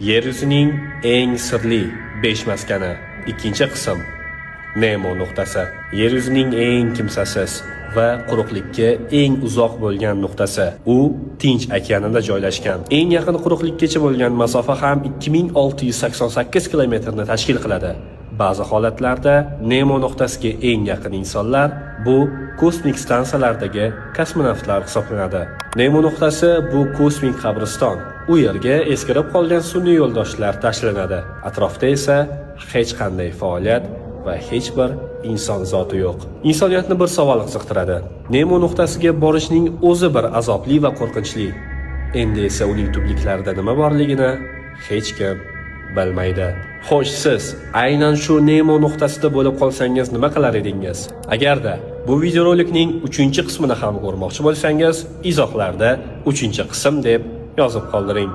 Yer yuzining eng sirli 5 maskani. Ikkinchi qism. Nemo nuqtasi. Yer yuzining eng kimsasiz va quruqlikka eng uzoq bo'lgan nuqtasi. U Tinch okeanida joylashgan. Eng yaqin quruqlikkacha bo'lgan masofa ham 2688 kilometrni tashkil qiladi. Ba'zi holatlarda Nemo nuqtasiga eng yaqin insonlar bu kosmik stansiyalardagi kosmonavtlar hisoblanadi. Nemo nuqtasi bu kosmik qabriston. U yerga eskirib qolgan sun'iy yo'ldoshlar tashlanadi. Atrofda esa hech qanday faoliyat va hech bir inson zoti yo'q. Insoniyatni bir savol qiziqtiradi. Nemo nuqtasiga borishning o'zi bir azobli va qo'rqinchli. Endi esa uning tubliklarida nima borligini hech kim bilmaydi. Xo'sh, siz aynan shu Nemo nuqtasida bo'lib qolsangiz nima qilar edingiz? Agarda bu videorolikning 3-qismini ham ko'rmoqchi bo'lsangiz, izohlarda 3-qism deb yozib qoldiring.